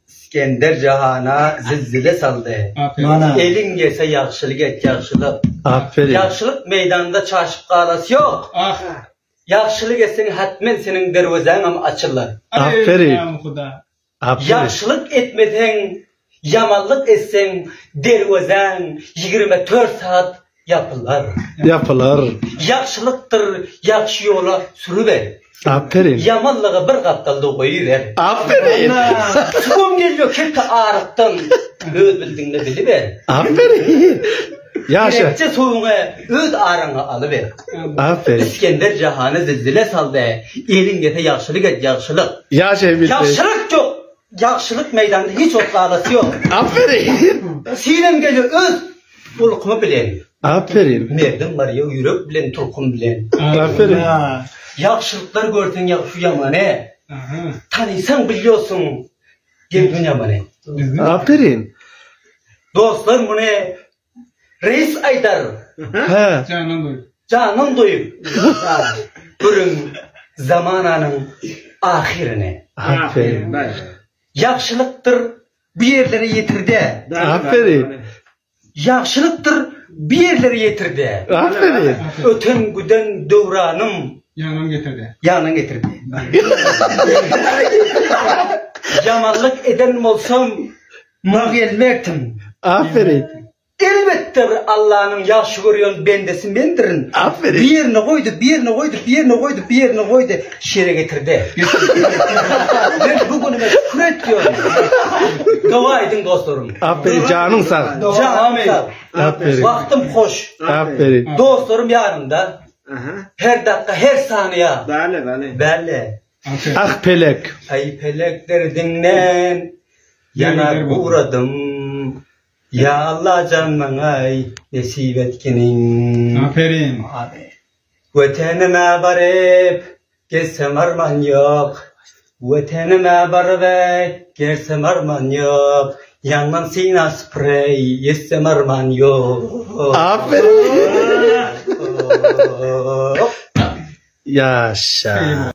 Isgender jahana zilzile saldy. Eliň gelse ýagşylyk et, ýagşylyk. Aferin. Ýagşylyk meýdanda çaşyp galasy ýok. Ýagşylyk etseň hetmen seniň derwezäňem açylar. Aferin. Aferin. Ýagşylyk etmeseň, ýamanlyk etseň derwezäň 24 sagat ýapylar. Ýapylar. Ýagşylykdyr, ýagşy ýola sürüber. Aferin. Ýamanlygy bir gapdalda goýuber. Aferin. Suwum gelýär kette arykdan, öz bildiňde biliber. Aferin. Ýaşa. Gerekçe suwuňy öz araňa alyber. Aferin. Isgender jahany zilzile saldy, eliň gelse ýagşylyk et, ýagşylyk. Ýaşa Emil Bey. Ýagşylyk ýok, ýagşylyk meýdanda hiç ot galasy ýok. Aferin. Sinem gelýär öz Ulkumy bilen. Aferin. Merdim barýa ýürek bilen tulkum bilen. Aferin. Ýagşylyklar görseň ýagşy ýamany. Tanysaň bilýorsuň gelgin ýamany. Aferin. Dostlar muny reis aýdar. Hä. Jandan doýup. Jandan doýup. Görüň zamananyň ahyryny. Aferin. Ýagşylykdyr Bu ýerlere ýetirde. Aferin. Ýagşylykdyr bu ýerlere ýetirde. Aferin. Öten güden döwranym. Ýanan getirdi. Ýanan getirdi. Ýamanlyk eden bolsam, muňa gelmerdim. Aferin. Elbetde bir Allanyň ýagşy görýän bendesi mendirin. Aferin. Bir ýerine goýdy, bir ýerine goýdy, bir ýerine goýdy, bir ýerine goýdy, şere getirdi. Men bu günüme şükür etýärin. Doga ediň dostlarym. Aferin janyň sag. Janym sag. Aferin. Wagtym hoş. Aferin. Dostlarym ýanymda. Her dakga, her saniýa. Bäle, bäle. Bäle. Ah pelek. Aý pelek derdiňden ýanar guradym. Ýa Allajan maňa nesip etginiň. Aferin. Wetenime baryp gelsem arman ýok. Wetenime baryp gelsem arman ýok. Ýandan syna spreý etsem arman ýok. Aferin. Ýaşa.